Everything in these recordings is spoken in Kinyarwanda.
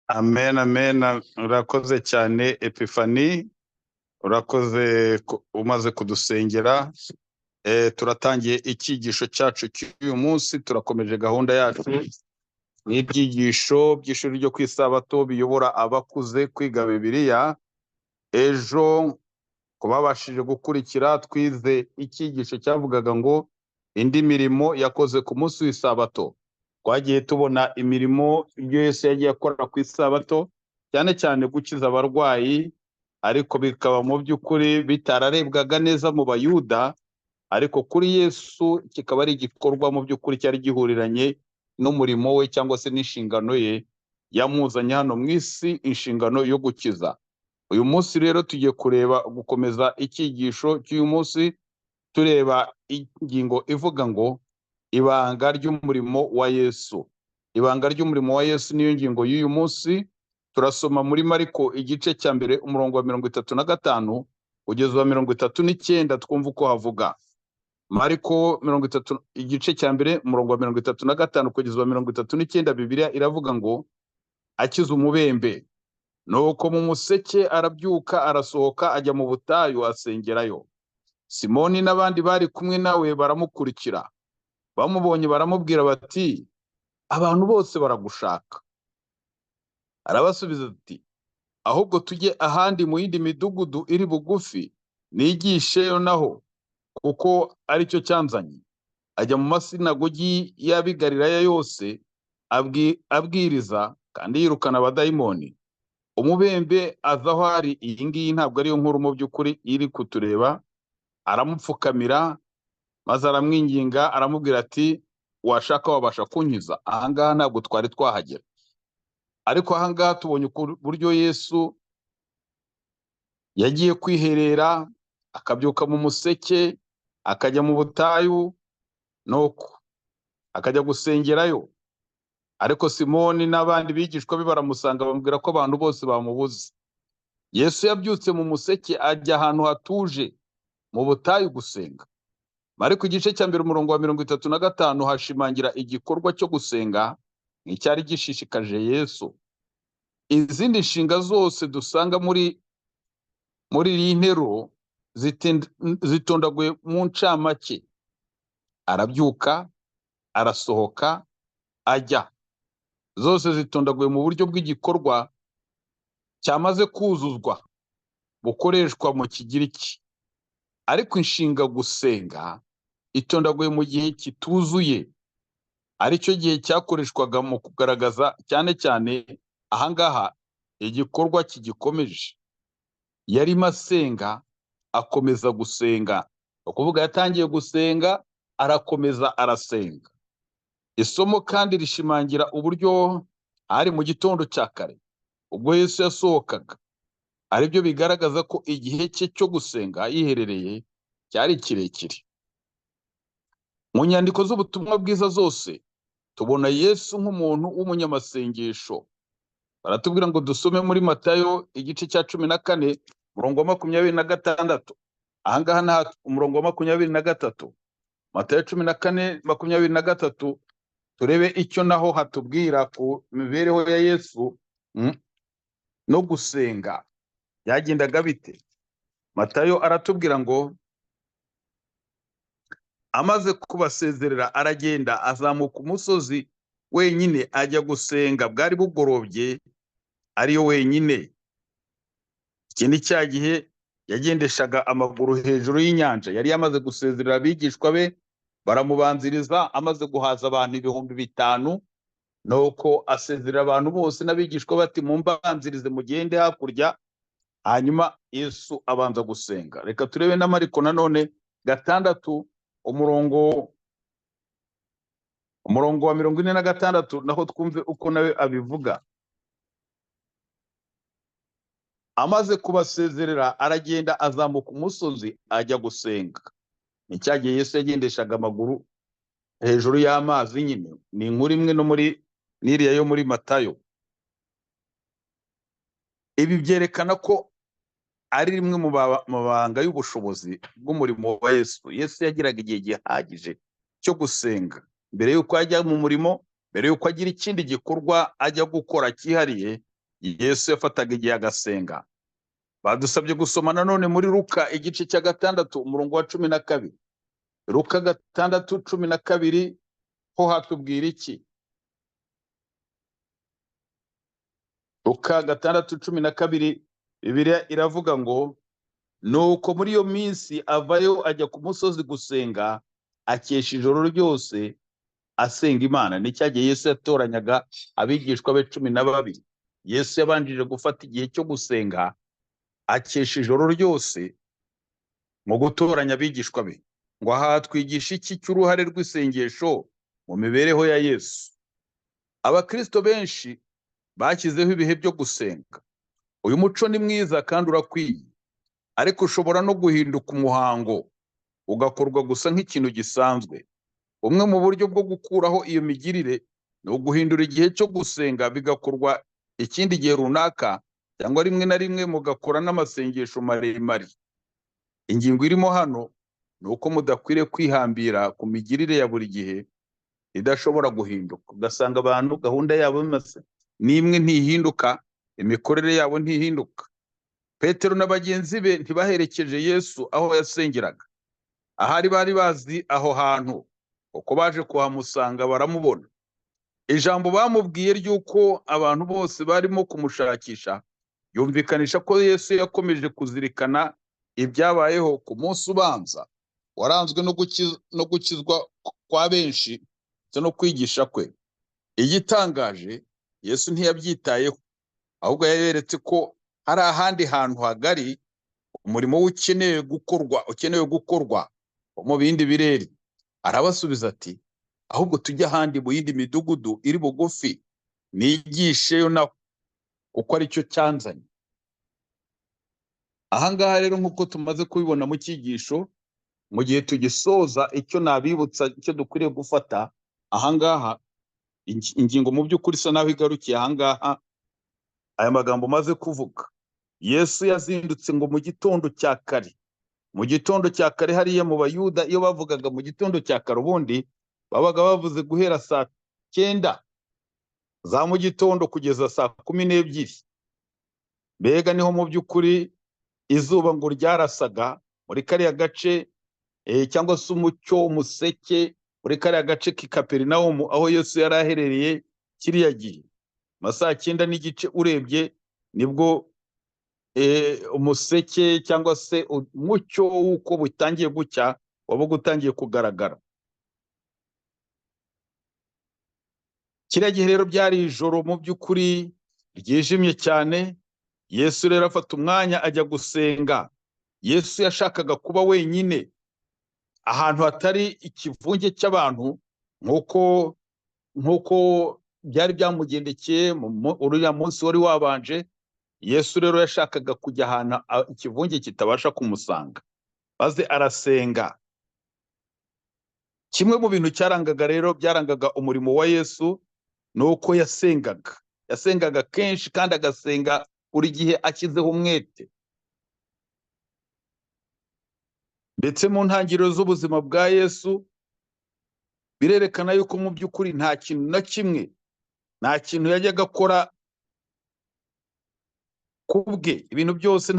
Amen, amen. Urakoze cyane Epifani, urakoze umaze kudusengera. Turatangiye icyigisho cyacu cy'uyu munsi, turakomeje gahunda yacu n'ibyigisho by'ishuri ryo ku isabato biyobora abakuze kwiga Bibiliya. Ejo ku babashije gukurikira twize icyigisho cyavugaga ngo indi mirimo yakoze ku munsi w'isabato. Twagiye tubona imirimo ibyo Yesu yagiye akora ku isabato, cyane cyane gukiza abarwayi, ariko bikaba mu by'ukuri bitararebwaga neza mu Bayuda, ariko kuri Yesu kikaba ari igikorwa mu by'ukuri cyari gihuriranye n'umurimo we cyangwa se n'inshingano ye yamuzanye hano mu isi, inshingano yo gukiza. Uyu munsi rero tugiye kureba gukomeza icyigisho cy'uyu munsi, tureba ingingo ivuga ngo ibanga ry'umurimo wa Yesu. Ibanga ry'umurimo wa Yesu niyo ngingo y'uyu munsi. Turasoma muri Mariko igice cya 1 umurongo wa 35 kugeza wa 39, twumva uko havuga. Mariko 30 igice cya 1 umurongo wa 35 kugeza wa 39, Bibiliya iravuga ngo akiza umubembe. Nuko mu museke arabyuka arasohoka ajya mu butayu asengerayo. Simoni n'abandi bari kumwe nawe baramukurikira. Bamubonye baramubwira bati abantu bose baragushaka. Arabasubiza ati ahubwo tujye ahandi mu yindi midugudu iri bugufi nigisheyo naho, kuko aricyo cyanzanye. Ajya mu masinagogi y'ab'i Galilaya yose abwiriza kandi yirukana abadayimoni. Umubembe aza aho ari, iyi ngiyi ntabwo ariyo nkuru mu by'ukuri iri kutureba, aramupfukamira maze aramwinginga aramubwira ati washaka wabasha kunkiza. Ahangaha ntabwo twari twahagera, ariko ahangaha tubonye uburyo Yesu yagiye kwiherera, akabyuka mu museke akajya mu butayu, nuko akajya gusengerayo. Ariko Simoni n'abandi bigishwa be baramusanga bamubwira ko abantu bose bamubuze. Yesu yabyutse mu museke ajya ahantu hatuje mu butayu gusenga. Mariko igice cya 1 umurongo wa 35 hashimangira igikorwa cyo gusenga nk'icyari gishishikaje Yesu. Izindi nshinga zose dusanga muri iyi nteruro zitondaguye mu ncamake. Arabyuka, arasohoka, ajya. Zose zitondaguye mu buryo bw'igikorwa cyamaze kuzuzwa bukoreshwa mu Kigiriki. Ariko inshinga gusenga itondaguye mu gihe kituzuye, aricyo gihe cyakoreshwaga mu kugaragaza cyane cyane ahangaha igikorwa kigikomeje. Yarimo asenga, akomeza gusenga. Ukuvuga yatangiye gusenga, arakomeza arasenga. Isomo kandi rishimangira uburyo hari mu gitondo cya kare ubwo Yesu yasohokaga, aribyo bigaragaza ko igihe cye cyo gusenga yiherereye cyari kirekire. Mu nyandiko z'ubutumwa bwiza zose tubona Yesu nk'umuntu w'umunyamasengesho. Baratubwira ngo dusome muri Matayo igice cya 14 umurongo wa 26. Ahangaha nta umurongo wa 23. Matayo 14 23, turebe icyo naho hatubwira ku mibereho ya Yesu no gusenga byagendaga bite. Matayo aratubwira ngo amaze kubasezerera aragenda azamuka umusozi wenyine ajya gusenga, bwari bugorobye ariyo wenyine. Iki ni cya gihe yagendeshaga amaguru hejuru y'inyanja. Yari yamaze gusezerera abigishwa be baramubanziriza, amaze guhaza abantu 5000, nuko asezerera abantu bose n'abigishwa bati mumbanzirize mugende hakurya. Hanyuma Yesu abanza gusenga. Reka turebe na Mariko nanone 6 umurongo wa 46, naho twumve uko nawe abivuga. Amaze kubasezerera aragenda azamuka umusozi ajya gusenga. Ni cya gihe Yesu yagendeshaga amaguru hejuru y'amazi nyine. Ni inkuru imwe no muri n'iriya yo muri Matayo. Ibi byerekana ko ari rimwe mu mabanga y'ubushobozi bw'umurimo wa Yesu. Yesu yagiraga igihe gihagije cyo gusenga mbere y'uko ajya mu murimo, mbere y'uko agira ikindi gikorwa ajya gukora cyihariye. Yesu yafataga igihe agasenga. Badusabye gusoma nanone muri Luka igice cya 6 umurongo wa 12. Luka 6:12 ho hatubwira iki? Luka 6:12 Bibiliya iravuga ngo nuko muri iyo minsi avayo ajya ku musozi gusenga, akesha ijoro ryose asenga Imana. Ni cya gihe Yesu yatoranyaga abigishwa be 12. Yesu yabanjije gufata igihe cyo gusenga akesha ijoro ryose mu gutoranya abigishwa be. Ngo aha twigisha iki cy'uruhare rw'isengesho mu mibereho ya Yesu? Abakristo benshi bashyizeho ibihe byo gusenga. Uyu muco ni mwiza kandi urakwiye, ariko ushobora no guhinduka umuhango ugakorwa gusa nk'ikintu gisanzwe. Bumwe mu buryo bwo gukuraho iyo migirire ni uguhindura igihe cyo gusenga bigakorwa ikindi gihe runaka, cyangwa rimwe na rimwe mugakora n'amasengesho maremare. Ingingo irimo hano ni uko mudakwiriye kwihambira ku migirire ya buri gihe idashobora guhinduka. Ugasanga abantu gahunda yabo n'imwe ntihinduka, imikorere yabo ntihinduka. Petero na bagenzi be ntibaherekeje Yesu aho yasengeraga. Ahari bari bazi aho hantu, uko baje kuhamusanga baramubona. Ijambo bamubwiye ry'uko abantu bose barimo kumushakisha yumvikanisha ko Yesu yakomeje kuzirikana ibyabayeho ku munsi ubanza waranzwe no gukizwa kwa benshi ndetse no kwigisha kwe. Igitangaje, Yesu ntiyabyitayeho, ahubwo yeretse ko hari ahandi hantu hagari umurimo ukeneye gukorwa mu bindi birere. Arabasubiza ati ahubwo tujye ahandi mu yindi midugudu iri bugufi nigisheyo naho, kuko aricyo cyanzanye. Ahangaha rero nk'uko tumaze kubibona mu cyigisho, mu gihe tugisoza icyo nabibutsa icyo dukwiriye gufata ahangaha, ingingo mu by'ukuri isa naho igarukiye ahangaha. Aya magambo maze kuvuga, Yesu yazindutse ngo mu gitondo cya kare. Mu gitondo cya kare hariya mu Bayuda iyo bavugaga mu gitondo cya kare, ubundi babaga bavuze guhera saa 9 za mu gitondo kugeza saa 12. Mbega niho mu by'ukuri izuba ngo ryarasaga muri kariya gace, cyangwa se umucyo umuseke muri kariya gace k'i Kaperinawumu aho Yesu yari aherereye kiriya gihe. Masaa 9:15 urebye nibwo umuseke cyangwa se umucyo w'uko butangiye gucya wabaga utangiye kugaragara. Kiriya gihe rero byari ijoro mu by'ukuri ryijimye cyane. Yesu rero afata umwanya ajya gusenga. Yesu yashakaga kuba wenyine ahantu hatari ikivunge cy'abantu, nk'uko byari byamugendekeye uriya munsi wari wabanje. Yesu rero yashakaga kujya ahantu ikivunge kitabasha kumusanga, maze arasenga. Kimwe mu bintu cyarangaga rero byarangaga umurimo wa Yesu ni uko yasengaga. Yasengaga kenshi kandi agasenga buri gihe ashyizeho umwete. Ndetse mu ntangiriro z'ubuzima bwa Yesu birerekana yuko mu by'ukuri nta kintu na kimwe, nta kintu yajyaga akora kubwe. Ibintu byose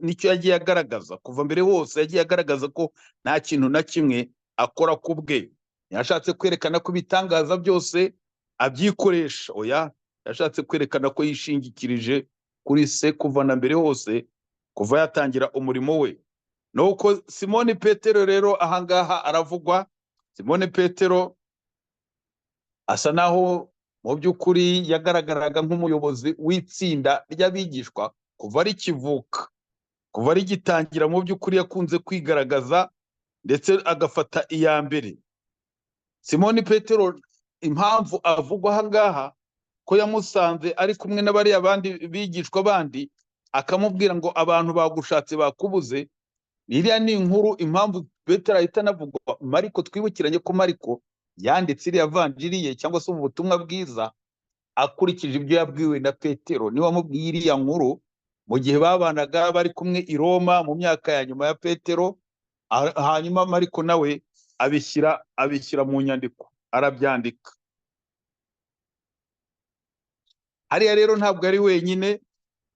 nicyo yagiye agaragaza kuva mbere hose. Yagiye agaragaza ko nta kintu na kimwe akora kubwe. Yashatse kwerekana ko ibitangaza byose abyikoresha. Oya, yashatse kwerekana ko yishingikirije kuri se kuva na mbere hose, kuva yatangira umurimo we. Nuko Simoni Petero rero ahangaha aravugwa. Simoni Petero asa naho mu by'ukuri yagaragaraga nk'umuyobozi w'itsinda ry'abigishwa kuva rikivuka, kuva rigitangira. Mu by'ukuri yakunze kwigaragaza ndetse agafata iya mbere. Simoni Petero impamvu avugwa ahangaha ko yamusanze ari kumwe n'abariya bandi bigishwa bandi, akamubwira ngo abantu bagushatse bakubuze. Iriya ni inkuru impamvu Petero ahita anavugwa. Mariko, twibukiranye ko Mariko yanditse iriya vanjiri ye cyangwa se ubutumwa bwiza akurikije ibyo yabwiwe na Petero. Niwe wamubwiye iriya nkuru mu gihe babanaga bari kumwe i Roma mu myaka ya nyuma ya Petero. Hanyuma Mariko nawe abishyira mu nyandiko, arabyandika. Hariya rero ntabwo ari wenyine,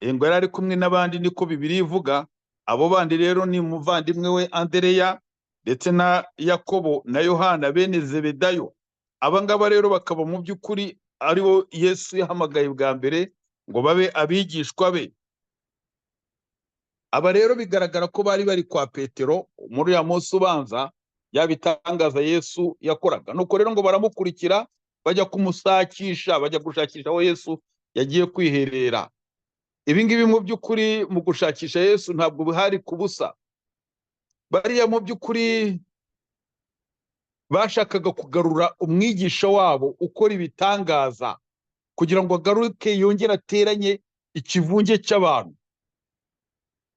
ngo yari ari kumwe n'abandi, niko Bibiliya ivuga. Abo bandi rero ni umuvandimwe we Andereya ndetse na Yakobo na Yohana bene Zebedayo. Aba ngaba rero bakaba mu by'ukuri aribo Yesu yahamagaye bwa mbere ngo babe abigishwa be. Aba rero bigaragara ko bari bari kwa Petero muri uriya munsi ubanza yabitangaza Yesu yakoraga. Nuko rero ngo baramukurikira bajya kumusakisha, bajya gushakisha aho Yesu yagiye kwiherera. Ibi ngibi mu by'ukuri mu gushakisha Yesu ntabwo bihari ku busa. Bariya mu by'ukuri bashakaga kugarura umwigisha wabo ukora ibitangaza kugira ngo agaruke yongere ateranye ikivunge cy'abantu,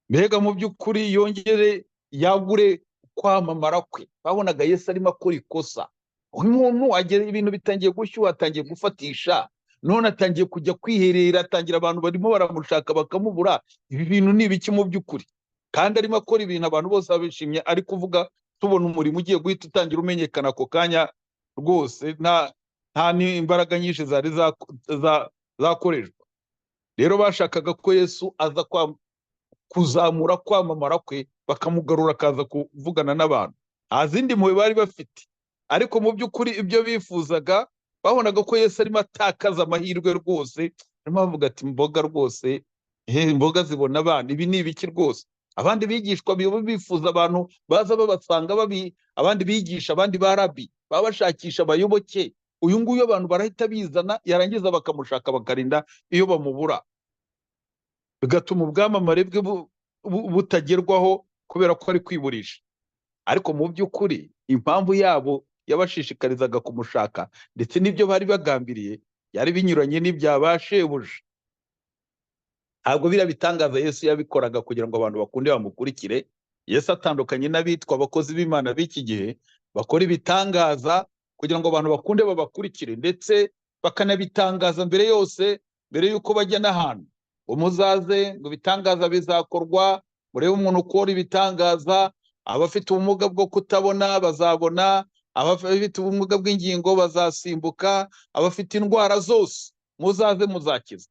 mbega mu by'ukuri yongere yagure kwamamara kwe. Babonaga Yesu arimo akora ikosa, umuntu agera ibintu bitangiye gushyuha, atangiye gufatisha, none atangiye kujya kwiherera, atangira abantu barimo baramushaka bakamubura. Ibi bintu ni ibiki mu by'ukuri? Kandi arimo akora ibintu abantu bose babishimye, ari kuvuga tubona umurimo ugiye guhita utangira umenyekana ako kanya rwose, nta n'imbaraga nyinshi zari zakoreshwa. Rero bashakaga ko Yesu aza kuzamura kwamamara kwe, bakamugarura akaza kuvugana n'abantu. Nta zindi mpuhwe bari bafite, ariko mu by'ukuri ibyo bifuzaga, babonaga ko Yesu arimo atakaza amahirwe rwose, arimo avuga ati imboga rwose, imboga zibona abana, ibi ni ibiki rwose? Abandi bigishwa bifuza abantu baza babasanga, abandi bigisha, abandi ba rabi baba bashakisha abayoboke. Uyu nguyu abantu barahita bizana, yarangiza bakamushaka bakarinda iyo bamubura, bigatuma ubwamamare bwe butagerwaho kubera ko ari kwiburisha. Ariko mu by'ukuri impamvu yabo yabashishikarizaga kumushaka ndetse n'ibyo bari bagambiriye byari binyuranye n'ibya ba shebuja. Ntabwo biriya bitangaza Yesu yabikoraga kugira ngo abantu bakunde bamukurikire. Yesu atandukanye n'abitwa abakozi b'Imana b'iki gihe bakora ibitangaza kugira ngo abantu bakunde babakurikire, ndetse bakanabitangaza mbere yose, mbere y'uko bajya n'ahantu. Umuzaze ngo ibitangaza bizakorwa, murebe umuntu ukora ibitangaza, abafite ubumuga bwo kutabona bazabona, abafite ubumuga bw'ingingo bazasimbuka, abafite indwara zose muzaze muzakiza,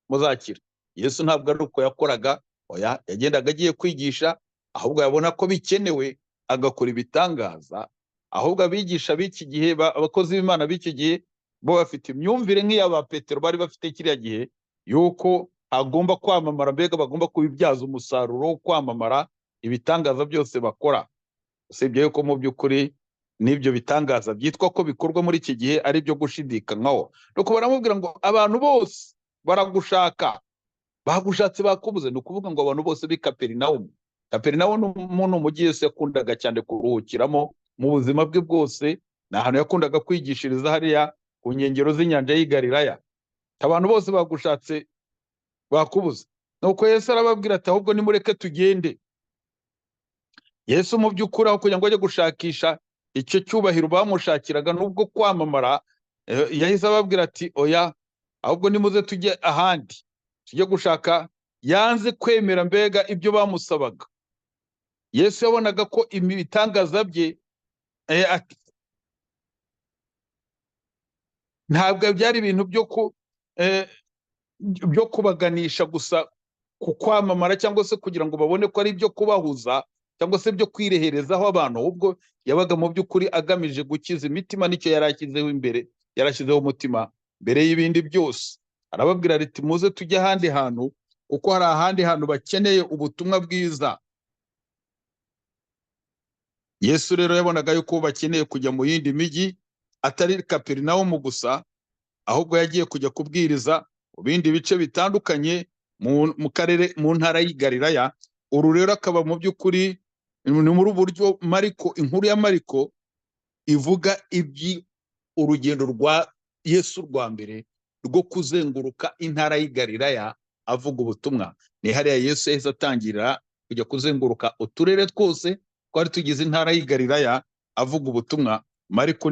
muzakira. Yesu ntabwo ari uko yakoraga, oya, yagendaga agiye kwigisha, ahubwo yabona ko bikenewe agakora ibitangaza. Ahubwo abigisha b'iki gihe, abakozi b'Imana b'iki gihe, bo bafite imyumvire nk'iya ba Petero bari bafite kiriya gihe, yuko agomba kwamamara, mbega bagomba kubibyaza umusaruro wo kwamamara ibitangaza byose bakora. Usibye yuko mu by'ukuri n'ibyo bitangaza byitwa ko bikorwa muri iki gihe ari ibyo gushidikanywaho. Nuko baramubwira ngo abantu bose baragushaka, bagushatse bakubuze. Ni ukuvuga ngo abantu bose b'i Kaperinawumu. Kaperinawumu ni umujyi Yesu yakundaga cyane kuruhukiramo mu buzima bwe bwose, ni ahantu yakundaga kwigishiriza hariya ku nkengero z'inyanja y'i Galilaya. Abantu bose bagushatse bakubuze. Nuko Yesu arababwira ati ahubwo nimureke tugende. Yesu mu by'ukuri aho kugira ngo ajye gushakisha icyo cyubahiro bamushakiraga nubwo kwamamara, yahise ababwira ati oya, ahubwo nimuze tujye ahandi, tujye gushaka. Yanze kwemera mbega ibyo bamusabaga. Yesu yabonaga ko ibitangaza bye ntabwo byari ibintu byo kubaganisha gusa ku kwamamara cyangwa se kugira ngo babone ko ari ibyo kubahuza cyangwa se byo kwireherezaho abantu, ahubwo yabaga mu by'ukuri agamije gukiza imitima, nicyo yari ashyizeho imbere, yarashyizeho umutima mbere y'ibindi byose. Arababwira ati muze tujye ahandi hantu, kuko hari ahandi hantu bakeneye ubutumwa bwiza. Yesu rero yabonaga yuko bakeneye kujya mu yindi mijyi atari Kaperinawumu gusa, ahubwo yagiye kujya kubwiriza mu bindi bice bitandukanye mu karere, mu ntara y'i Galilaya. Uru rero akaba mu by'ukuri ni muri buryo Mariko, inkuru ya Mariko ivuga iby urugendo rwa Yesu rwa mbere rwo kuzenguruka intara y'i Galilaya avuga ubutumwa. Ni hariya Yesu yahise atangira kujya kuzenguruka uturere twose twari tugize intara y'i Galilaya avuga ubutumwa. Mariko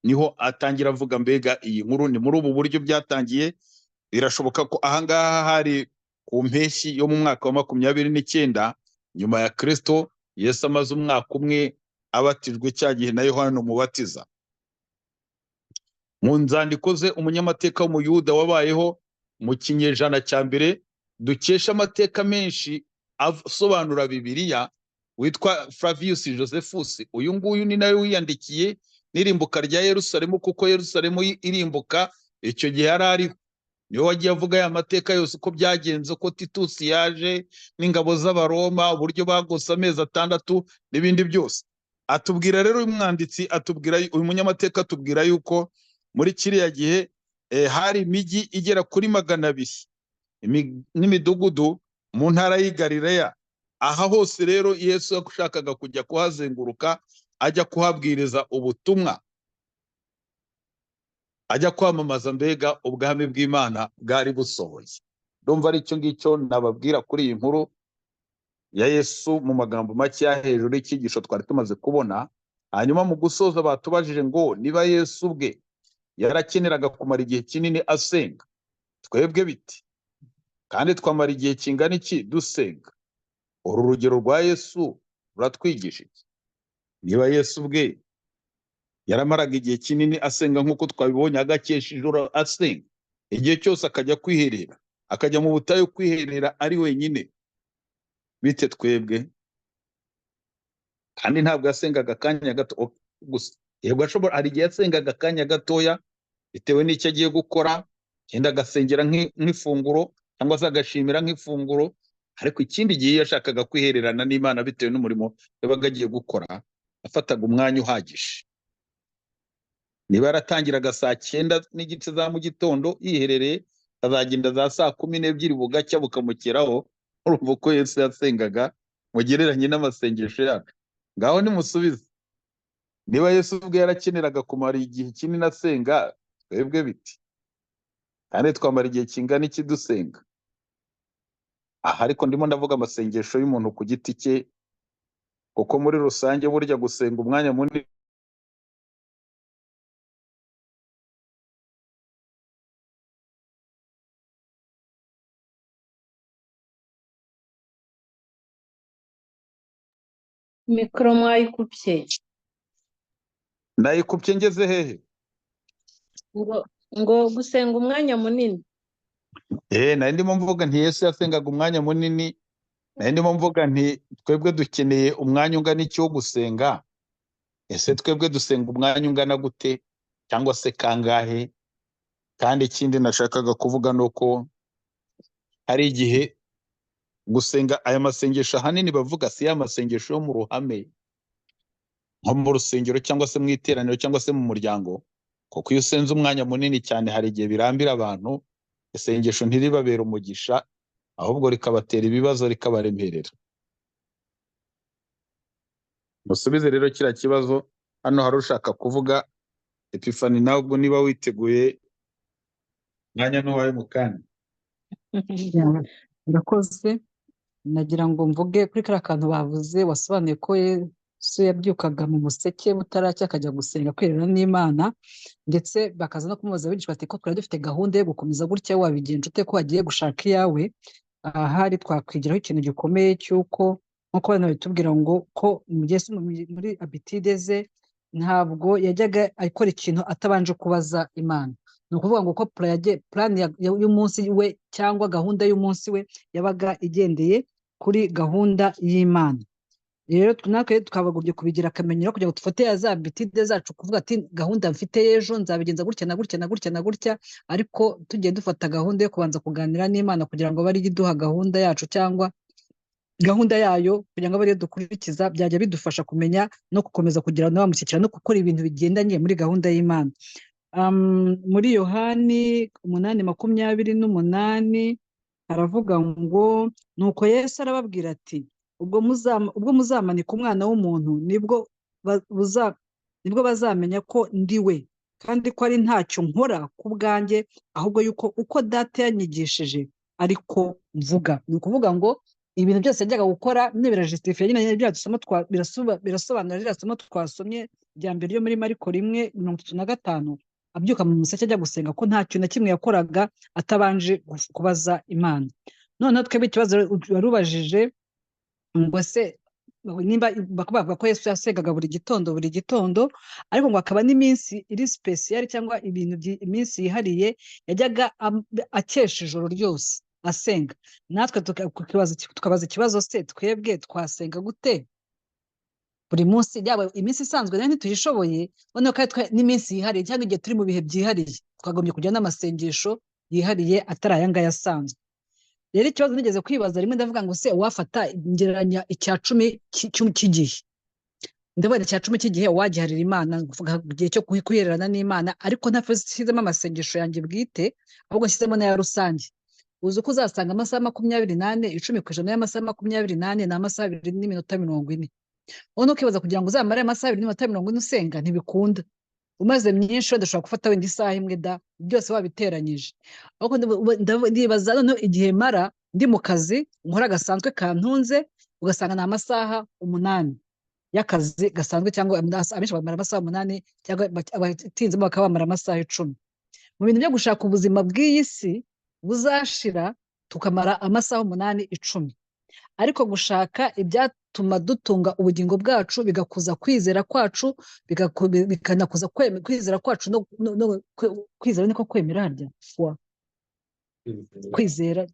niho atangira avuga mbega iyi nkuru. Ni muri ubu buryo byatangiye. Birashoboka ko ahangaha hari ku mpeshyi yo mu mwaka wa 29 nyuma ya Kristo, Yesu amaze umwaka umwe abatijwe cya gihe na Yohana umubatiza. Mu nzandiko ze, umunyamateka w'umuyuda wabayeho Mu kinyejana cya mbere dukesha amateka menshi asobanura Bibiliya, witwa Flavius Josephus. Uyu nguyu ni nawe wiyandikiye n'irimbuka rya Yerusalemu, kuko Yerusalemu irimbuka icyo gihe yari ariho. Niwe wagiye avuga aya mateka yose uko byagenze, uko Titus yaje n'ingabo z'Abaroma, uburyo bagose amezi 6 n'ibindi byose. Atubwira rero uyu mwanditsi, atubwira uyu munyamateka, atubwira yuko muri kiriya gihe hari imijyi igera kuri 200 n'imidugudu mu ntara y'i Galileya. Aha hose rero Yesu yashakaga kujya kuhazenguruka, ajya kuhabwiriza ubutumwa, ajya kwamamaza mbega ubwami bw'Imana bwari busohoye. Ndumva ari icyo ngicyo nababwira kuri iyi nkuru ya Yesu mu magambo make ya hejuru y'icyigisho twari tumaze kubona. Hanyuma mu gusoza batubajije ngo niba Yesu ubwe yarakeneraga kumara igihe kinini asenga, twebwe biti kandi twamara igihe kingana iki dusenga? Uru rugero rwa Yesu ruratwigisha iki? Niba Yesu ubwe yaramaraga igihe kinini asenga nk'uko twabibonye, agakesha ijoro asenga, igihe cyose akajya kwiherera, akajya mu butayu kwiherera ari wenyine, bite twebwe? Kandi ntabwo yasengaga akanya gato gusa. Yego ashobora, hari igihe yasengaga akanya gatoya bitewe n'icyo agiye gukora, yenda agasengera nk'ifunguro cyangwa se agashimira nk'ifunguro, ariko ikindi gihe yashakaga kwihererana n'Imana bitewe n'umurimo yabaga agiye gukora, afataga umwanya uhagije. Niba yaratangiraga saa 9:30 za mu gitondo yiherereye, azagenda za saa 12 bugacya bukamukeraho. Urumva uko Yesu yasengaga mugereranye n'amasengesho yacu. Ngaho nimusubize, niba Yesu ubwe yarakeneraga kumara igihe kinini asenga, twebwe biti kandi twamara igihe kingana iki dusenga? Aha ariko ndimo ndavuga amasengesho y'umuntu ku giti cye, kuko muri rusange burya gusenga umwanya munini Mikoro mwayikupye. Nayikupye ngeze hehe? Ngo gusenga umwanya munini. Nari ndimo mvuga nti Yesu yasengaga umwanya munini, nari ndimo mvuga nti twebwe dukeneye umwanya ungana iki wo gusenga? Ese twebwe dusenga umwanya ungana gute cyangwa se kangahe? Kandi ikindi nashakaga kuvuga ni uko hari igihe gusenga aya masengesho ahanini bavuga si ya masengesho yo mu ruhame, nko mu rusengero cyangwa se mu iteraniro cyangwa se mu muryango, kuko iyo usenze umwanya munini cyane hari igihe birambira abantu, isengesho ntiribabere umugisha, ahubwo rikabatera ibibazo, rikabaremerera. Musubize rero kiriya kibazo. Hano hari ushaka kuvuga. Epifani, nawe ubwo niba witeguye, mwanya n'uwawe mu kanya. Murakoze. Nagira ngo mvuge kuri kariya kantu bavuze, wasobanuye ko Yesu yabyukaga mu museke butaracya akajya gusenga kwiherera n'Imana, ndetse bakaza no kumubaza abigishwa bati ko twari dufite gahunda yo gukomeza gutya, wabigenje ute ko wagiye gushaka iyawe? Ahari twakwigiraho ikintu gikomeye cy'uko nk'uko bano babitubwira ngo ko Yesu muri habitude ze ntabwo yajyaga akora ikintu atabanje kubaza Imana. Ni ukuvuga ngo ko plan y'umunsi we cyangwa gahunda y'umunsi we yabaga igendeye kuri gahunda y'Imana. Rero natwe twabagobye kubigira akamenyero kugira ngo dufate ya za habitude zacu, kuvuga ati gahunda mfite y'ejo nzabigenza gutya na gutya na gutya na gutya, ariko tugiye dufata gahunda yo kubanza kuganira n'Imana kugira ngo abe ariyo iduha gahunda yacu cyangwa gahunda yayo, kugira ngo abe ariyo dukurikiza, byajya bidufasha kumenya no gukomeza kugira na wa mushyikirano no gukora ibintu bigendanye muri gahunda y'Imana. Muri Yohani 8:28 haravuga ngo nuko Yesu arababwira ati ubwo muzamanika umwana w'umuntu nibwo bazamenya ko ndi we, kandi ko ari ntacyo nkora ku bwanjye, ahubwo yuko uko data yanyigishije ariko mvuga. Ni ukuvuga ngo ibintu byose yajyaga gukora nyine birajustifia nyine bya dusoma birasobanura ririya somo twasomye rya mbere ryo muri Mariko 1:35, abyuka mu museke ajya gusenga ko nta kintu na kimwe yakoraga atabanje kubaza Imana. Noneho twebwe ikibazo warubajije ngo se Nimba bavuga ko Yesu yasengaga buri gitondo buri gitondo, ariko ngo hakaba n'iminsi iri spéciale cyangwa ibintu iminsi yihariye yajyaga akesha ijoro ryose asenga. Natwe tukabaza ikibazo: se twebwe twasenga gute buri munsi? Yaba iminsi isanzwe nayo ntituyishoboye, noneho kandi n'iminsi yihariye cyangwa igihe turi mu bihe byihariye, twagombye kujya n'amasengesho yihariye atari aya ngaya asanzwe. Rero ikibazo nigeze kwibaza rimwe, ndavuga ngo: se uwafata ngereranya 10% cy'igihe, ndabona 10% cy'igihe wagiharira Imana, kuvuga igihe cyo kwihererana n'Imana, ariko ntashyizemo amasengesho yanjye bwite, ahubwo nshyizemo n'aya rusange, uzi ko uzasanga amasaha 24, 10% y'amasaha 24 ni amasaha 2 n'iminota 40. Noneho ukibaza, kugira ngo uzamare amasaha 2 n'iminota 40 usenga, ntibikunda. Umaze myinshi wenda ushobora gufata wenda isaha imwe da, byose wabiteranyije. Ariko ndibaza noneho igihe mara ndi mu kazi nkora gasanzwe kantunze, ugasanga ni amasaha 8 y'akazi gasanzwe, cyangwa abenshi bamara amasaha 8, cyangwa abatinzemo bakaba bamara amasaha 10 mu bintu byo gushaka ubuzima bw'iyi si buzashira, tukamara amasaha 8, 10. Ariko gushaka ibyatuma dutunga ubugingo bwacu, bigakuza kwizera kwacu, bikanakuza kwizera kwacu no kwizera niko kwemera harya kwizera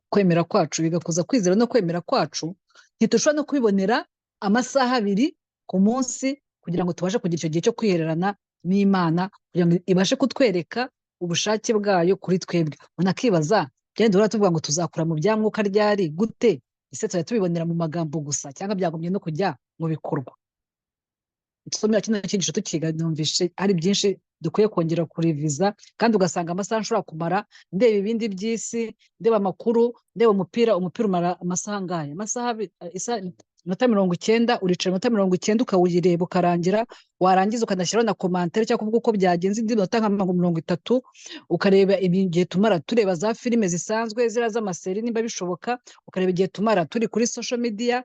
kwemera kwacu, bigakuza kwizera no kwemera kwacu, ntitushobora no kubibonera amasaha 2 ku munsi kugira ngo tubashe kugira icyo gihe cyo kwihererana n'Imana, kugira ngo ibashe kutwereka ubushake bwayo kuri twebwe. Umuntu akibaza, byenda duhora tuvuga ngo tuzakura mu bya mwuka ryari, gute? Ese tuzajya tubibonera mu magambo gusa, cyangwa byagombye no kujya mu bikorwa? Nsomera kino cyigisho tukiga, numvishe hari byinshi dukwiye kongera kuriviza. Kandi ugasanga amasaha nshobora kumara ndeba ibindi by'isi, ndeba amakuru, ndeba umupira, umupira umara amasaha angahe? Amasaha iminota 90. Uricara iminota 90 ukawuyireba ukarangira, warangiza ukanashyiraho na commentaire cyangwa kuvuga uko byagenze indi minota nka 30. Ukareba igihe tumara tureba za filime zisanzwe, ziriya z'ama série nimba bishoboka, ukareba igihe tumara turi kuri social media,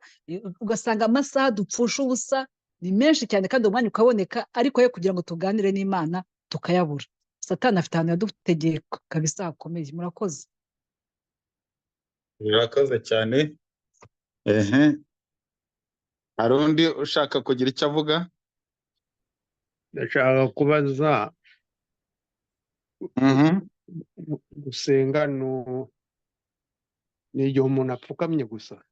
ugasanga amasaha dupfusha ubusa ni menshi cyane. Kandi umwanya ukaboneka, ariko yo kugira ngo tuganire n'Imana tukayabura. Satani afite ahantu yadutegeye kabisa hakomeye. Murakoze. Murakoze cyane. Ehe, hari undi ushaka kugira icyo avuga? Ndashaka kubaza. Gusenga ni igihe umuntu apfukamye gusa?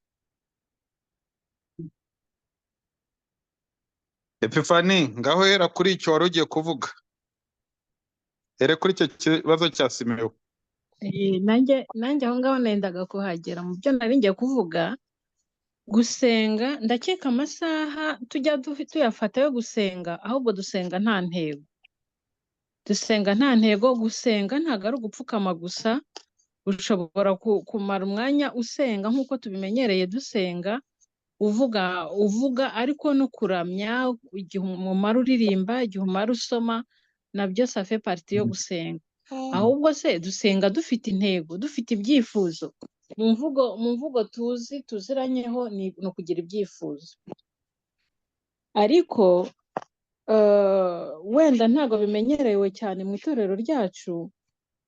Epifani, ngaho hera kuri icyo wari ugiye kuvuga, here kuri icyo kibazo cya Simewo. Nanjye aho ngaho nendaga kuhagera mu byo nari ngiye kuvuga. Gusenga, ndakeka amasaha tujya tuyafata yo gusenga, ahubwo dusenga nta ntego, dusenga nta ntego. Gusenga ntabwo ari ugupfukama gusa. Ushobora kumara umwanya usenga nk'uko tubimenyereye, dusenga uvuga uvuga, ariko no kuramya, igihe umara uririmba, igihe umara usoma, nabyo ça fait partie yo gusenga. Ahubwo se dusenga dufite intego, dufite ibyifuzo? Mu mvugo tuzi tuziranyeho ni ukugira ibyifuzo. Ariko wenda ntabwo bimenyerewe cyane mu itorero ryacu,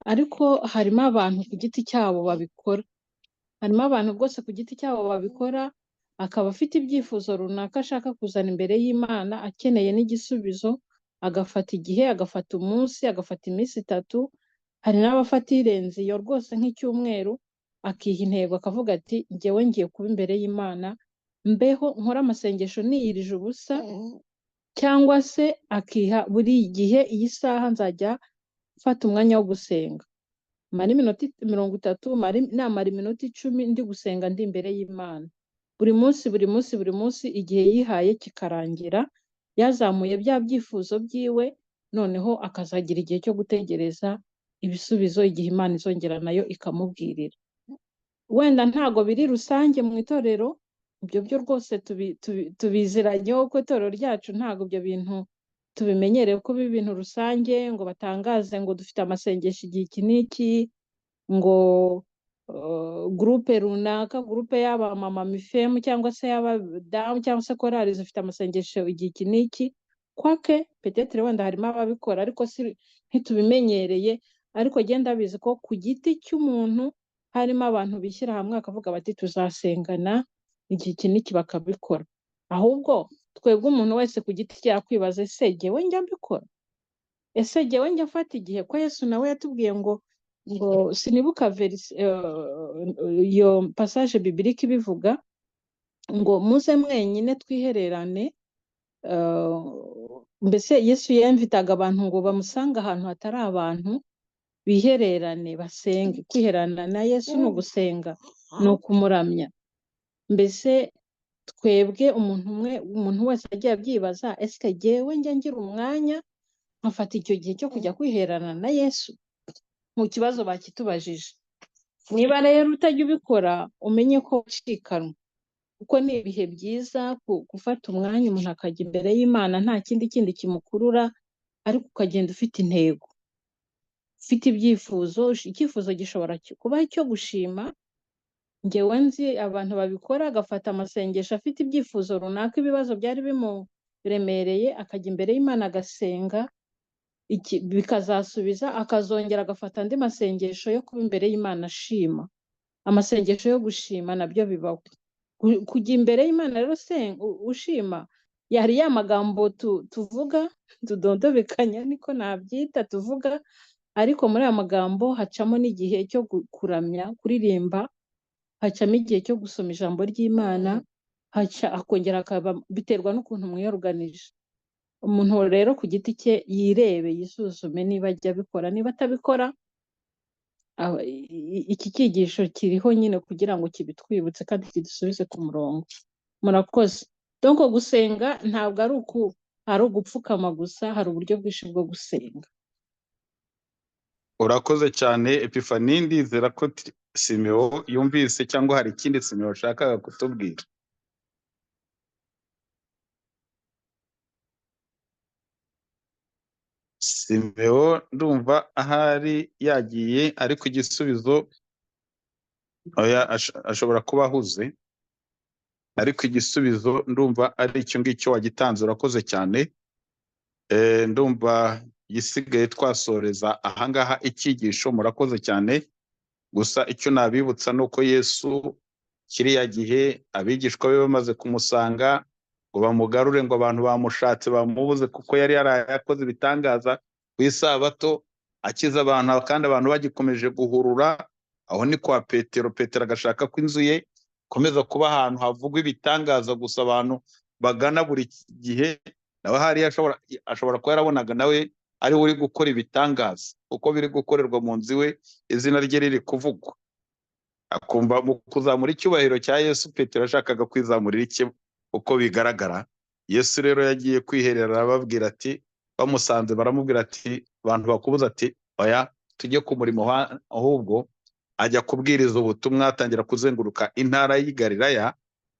ariko harimo abantu ku giti cyabo babikora. Harimo abantu rwose ku giti cyabo babikora, akaba afite ibyifuzo runaka ashaka kuzana imbere y'Imana, akeneye n'igisubizo, agafata igihe, agafata umunsi, agafata iminsi 3, hari n'abafata irenze iyo rwose, nk'icyumweru, akiha intego, akavuga ati: "Njyewe ngiye kuba imbere y'Imana, mbeho nkore amasengesho niyirije ubusa." Cyangwa se akiha buri gihe: "Iyi saha nzajya mfata umwanya wo gusenga, mara iminota 30, namara iminota 10 ndi gusenga, ndi imbere y'Imana buri munsi, buri munsi, buri munsi." Igihe yihaye kikarangira yazamuye bya byifuzo byiwe, noneho akazagira igihe cyo gutegereza ibisubizo, igihe Imana izongera nayo ikamubwirira. Wenda ntago biri rusange mu itorero, ibyo byo rwose tubiziranyeho ko itorero ryacu ntabwo ibyo bintu tubimenyereye ko biba ibintu rusange, ngo batangaze ngo dufite amasengesho igihe iki n'iki, ngo groupe runaka, groupe y'abamama mifemu cyangwa se y'abadamu cyangwa se korali zifite amasengesho igihe iki n'iki. Quoique peut-être wenda harimo ababikora, ariko si ntitubimenyereye. Ariko genda bizi ko ku giti cy'umuntu harimo abantu bishyira hamwe bakavuga bati: "Tuzasengana Igihe iki n'iki bakabikora. Ahubwo twebwe umuntu wese ku giti cye yakwibaza, ese jyewe njya mbikora? Ese jyewe njya mfata igihe? Ko Yesu nawe yatubwiye ngo sinibuka iyo passage biblique ibivuga ngo muze mwenyine twihererane. Mbese Yesu yemvitaga abantu ngo bamusange ahantu hatari abantu, bihererane basenge. Kwihererana na Yesu ni ugusenga, ni ukumuramya. Mbese twebwe umuntu umwe, umuntu wese agiye abyibaza, ese jyewe njya ngira umwanya nkafata icyo gihe cyo kujya kwihererana na Yesu? Mu kibazo bakitubajije. Niba rero utajya ubikora, umenye ko ucikanwa, kuko ni ibihe byiza gufata umwanya umuntu akajya imbere y'Imana nta kindi kimukurura, ariko ukagenda ufite intego, ufite ibyifuzo. Icyifuzo gishobora kuba icyo gushima. Njyewe nzi abantu babikora, agafata amasengesho afite ibyifuzo runaka, ibibazo byari bimuremereye, akajya imbere y'Imana agasenga, bikazasubiza, akazongera agafata andi masengesho yo kuba imbere y'Imana ashima. Amasengesho yo gushima nabyo bibaho. Kujya imbere y'Imana rero ushima, yari ya magambo tuvuga tudondobekanya, niko nabyita, tuvuga, ariko muri aya magambo hacamo n'igihe cyo kuramya, kuririmba, hacamo igihe cyo gusoma ijambo ry'Imana, haca akongera akaba, biterwa n'ukuntu mwiyoruganije. Umuntu rero ku giti cye yirebe, yisuzume niba ajya abikora, niba atabikora, iki cyigisho kiriho nyine kugira ngo kibitwibutse kandi kidusubize ku murongo. Murakoze. Donc gusenga ntabwo ari ugupfukama gusa, hari uburyo bwinshi bwo gusenga. Urakoze cyane Epiphanie, ndizera ko Simeo yumvise, cyangwa hari ikindi Simeo ashakaga kutubwira. Simeo ndumva ahari yagiye, ariko igisubizo oya, ashobora kuba ahuze, ariko igisubizo ndumva ari icyo ngicyo wagitanze. Urakoze cyane. Ndumva igisigaye twasoreza ahangaha icyigisho. Murakoze cyane. Gusa icyo nabibutsa ni uko Yesu kiriya gihe abigishwa be bamaze kumusanga ngo bamugarure, ngo abantu bamushatse bamubuze, kuko yari yarakoze ibitangaza ku isabato akiza abantu, kandi abantu bagikomeje guhurura. Aho ni kwa Petero. Petero agashaka ko inzu ye ikomeza kuba ahantu havugwa ibitangaza gusa, abantu bagana buri gihe. Nawe hariya ashobora kuba yarabonaga nawe ari we uri gukora ibitangaza, kuko biri gukorerwa mu nzu iwe, izina rye riri kuvugwa. Akumva mu kuzamura icyubahiro cya Yesu, Petero yashakaga kwizamurira icye uko bigaragara. Yesu rero yagiye kwiherera arababwira ati, bamusanze baramubwira ati, abantu bakubuza ati oya tujye ku murimo, ahubwo ajya kubwiriza ubutumwa, atangira kuzenguruka intara y'i Galilaya.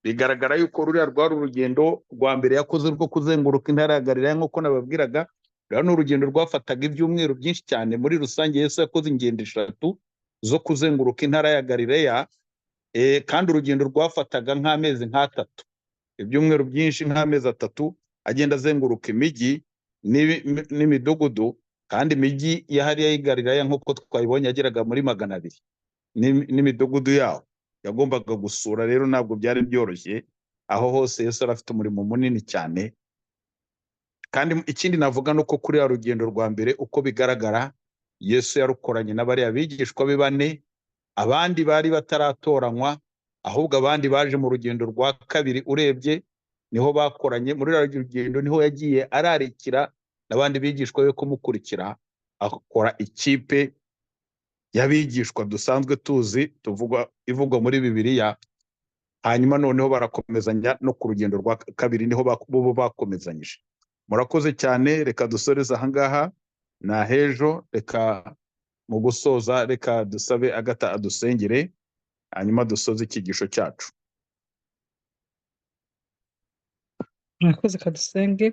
Bigaragara yuko ruriya rwari urugendo rwa mbere yakoze rwo kuzenguruka intara ya Galilaya, nk'uko nababwiraga. Ruriya ni urugendo rwafataga ibyumweru byinshi cyane. Muri rusange Yesu yakoze ingendo 3 zo kuzenguruka intara ya Galilaya, kandi urugendo rwafataga nk'amezi nk'atatu, ibyumweru byinshi nk'amezi 3, agenda azenguruka imijyi n'imidugudu. Kandi imijyi ya hariya y'i Galilaya nk'uko twayibonye yageraga muri 200 n'imidugudu yaho yagombaga gusura. Rero ntabwo byari byoroshye, aho hose Yesu yari afite umurimo munini cyane. Kandi ikindi navuga ni uko kuri ya rugendo rwa mbere uko bigaragara Yesu yarukoranye n'abariya bigishwa be 4, abandi bari bataratoranywa, ahubwo abandi baje mu rugendo rwa kabiri. Urebye niho bakoranye muri ruriya rugendo, niho yagiye ararikira n'abandi bigishwa be kumukurikira, akora ikipe y'abigishwa dusanzwe tuzi ivugwa muri Bibiliya. Hanyuma noneho barakomezanya no ku rugendo rwa kabiri, niho bo bakomezanyije. Murakoze cyane, reka dusoreze ahangaha na hejo. Reka mu gusoza reka dusabe Agatha adusengere, hanyuma dusoze icyigisho cyacu. Murakoze, kadusenge.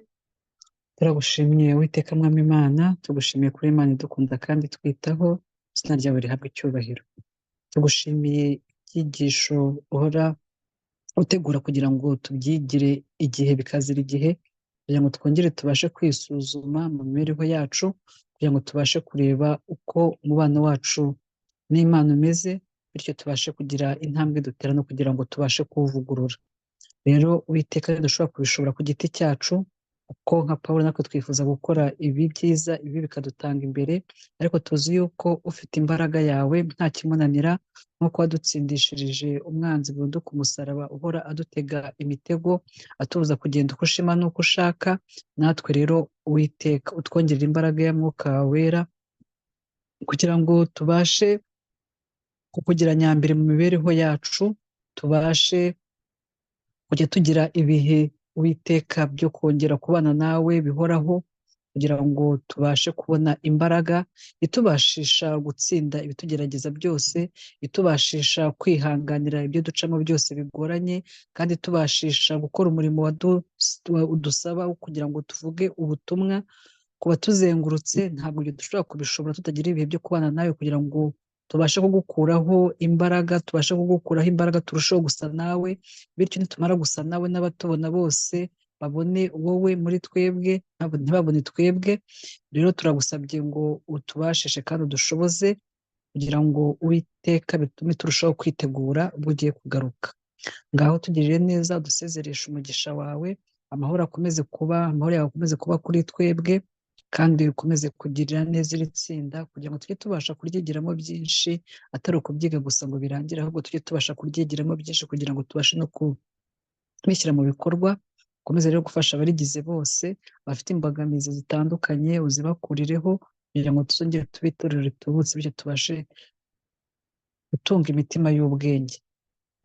Turagushimiye Uwiteka Mwami Imana, tugushimiye kuri Imana idukunda kandi twitaho, izina ryawe rihabwe icyubahiro. Tugushimiye ibyigisho uhora utegura kugira ngo tubyigire igihe bikazira igihe, kugira ngo twongere tubashe kwisuzuma mu mibereho yacu, kugira ngo tubashe kureba uko umubano wacu n'Imana umeze, bityo tubashe kugira intambwe dutera no kugira ngo tubashe kuwuvugurura. Rero Uwiteka, ntidushobora kubishobora ku giti cyacu, kuko nka Pawulo natwe twifuza gukora ibi byiza, ibi bikadutanga imbere, ariko tuzi yuko ufite imbaraga yawe nta kimunanira, nk'uko wadutsindishirije umwanzi burundu ku musaraba uhora adutega imitego, atubuza kugenda uko ushima n'uko ushaka. Natwe rero Uwiteka, utwongerera imbaraga ya Mwuka wawe Wera, kugira ngo tubashe kukugira nyambere mu mibereho yacu, tubashe kujya tugira ibihe Uwiteka byo kongera kubana nawe bihoraho, kugira ngo tubashe kubona imbaraga itubashisha gutsinda ibitugerageza byose, itubashisha kwihanganira ibyo ducamo byose bigoranye, kandi itubashisha gukora umurimo udusaba kugira ngo tuvuge ubutumwa ku batuzengurutse. Ntabwo ibyo dushobora kubishobora tutagira ibihe byo kubana nawe, kugira ngo tubashe kugukuraho imbaraga, tubashe kugukuraho imbaraga, turusheho gusa nawe. Bityo nitumara gusa nawe, n'abatubona bose babone wowe muri twebwe, ntibabone twebwe. Rero turagusabye ngo utubashishe kandi udushoboze, kugira ngo Uwiteka bitume turushaho kwitegura ubwo ugiye kugaruka. Ngaho tugirire neza, udusezereshe umugisha wawe, amahoro akomeze kuba, amahoro yawe akomeze kuba kuri twebwe, kandi ukomeze kugirira neza iri tsinda, kugira ngo tujye tubasha kuryigiramo byinshi, atari ukubyiga gusa ngo birangire, ahubwo tujye tubasha kuryigiramo byinshi kugira ngo tubashe no kubishyira mu bikorwa. Ukomeze rero gufasha abarigize bose, abafite imbogamizi zitandukanye uzibakurireho, kugira ngo tuzongere tube itorero ritubutse, bityo tubashe gutunga imitima y'ubwenge.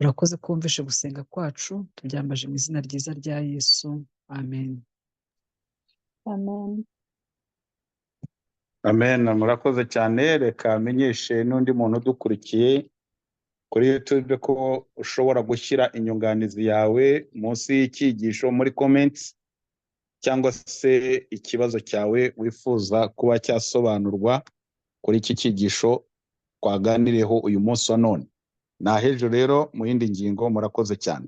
Urakoze ko wumvishe gusenga kwacu, tubyambaje mu izina ryiza rya Yesu, amen. Amen. Amen. Murakoze cyane. Reka menyeshe n'undi muntu udukurikiye kuri YouTube ko ushobora gushyira inyunganizi yawe munsi y'icyigisho muri comments, cyangwa se ikibazo cyawe wifuza kuba cyasobanurwa kuri iki cyigisho twaganiriyeho uyu munsi wa none. Ni ahejo rero mu yindi ngingo. Murakoze cyane.